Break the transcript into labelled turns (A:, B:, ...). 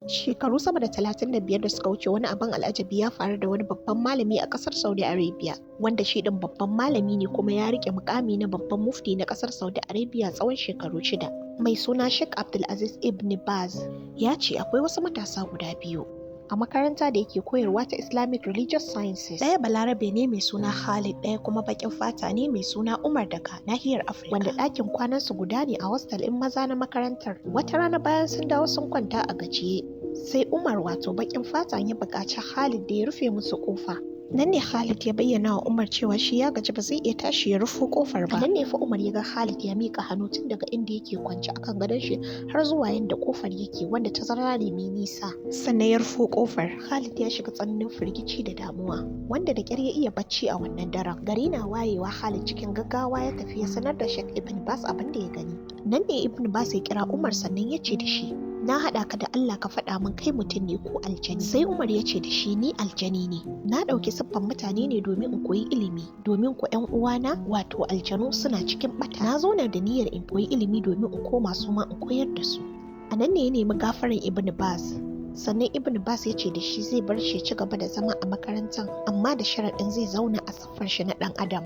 A: Shekaru sama da 35 da suka wuce, wani abin al'ajabi ya faru da wani babban malami a ƙasar Saudi Arabia, wanda shi ɗin babban malami ne kuma ya riƙe muƙami na babban mufti na ƙasar Saudi Arabia tsawon shekaru 6. Mai suna Sheikh Abdulaziz Ibn Baz ya ce akwai wasu matasa guda biyu a makaranta da yake koyarwa ta Islamic Religious Sciences. Ɗaya Balarabe ne mai suna Khalid, ɗaya kuma baƙin fata ne mai suna Umar daga nahiyar Afirka, wanda ɗakin kwanansu guda ne a hostel ɗin maza na makarantar. Wata rana bayan sun dawo sun kwanta a gajiye, sai Umar, wato baƙin fata, ya buƙaci Khalid da ya rufe musu ƙofa. Nan ne Khalid ya bayyana wa Umar cewa shi ya gaji, ba zai iya tashi ya rufo kofar ba. Nan ne fa Umar ya ga Khalid ya mika hannu tun daga inda yake kwance akan gadon shi har zuwa yanda kofar yake, wanda tazara ne mai nisa. Sannan ya rufo kofar. Khalid ya shiga tsananin firgici da damuwa, wanda da kyar ya iya bacci a wannan daren. Gari na wayewa, Khalid cikin gaggawa ya tafi ya sanar da Sheikh Ibn Bas abin da ya gani. Nan ne Ibn Bas ya kira Umar, sannan ya ce da shi, "Na haɗa ka da Allah, ka faɗa min, kai mutum ne ko aljani?" Sai Umar ya ce da shi, "Ni aljani ne. Na ɗauki siffan mutane ne domin in koyi ilimi, domin ku ƴan uwana, wato aljanu, suna cikin ɓata. Na zauna da niyyar in koyi ilimi domin in koma su ma in koyar da su." A nan ne ya nemi gafaran Ibn Baz. Sannan Ibn Bas ya ce da shi zai bar shi ci gaba da zama a makarantar, amma da sharaɗin zai zauna a siffar shi na ɗan adam.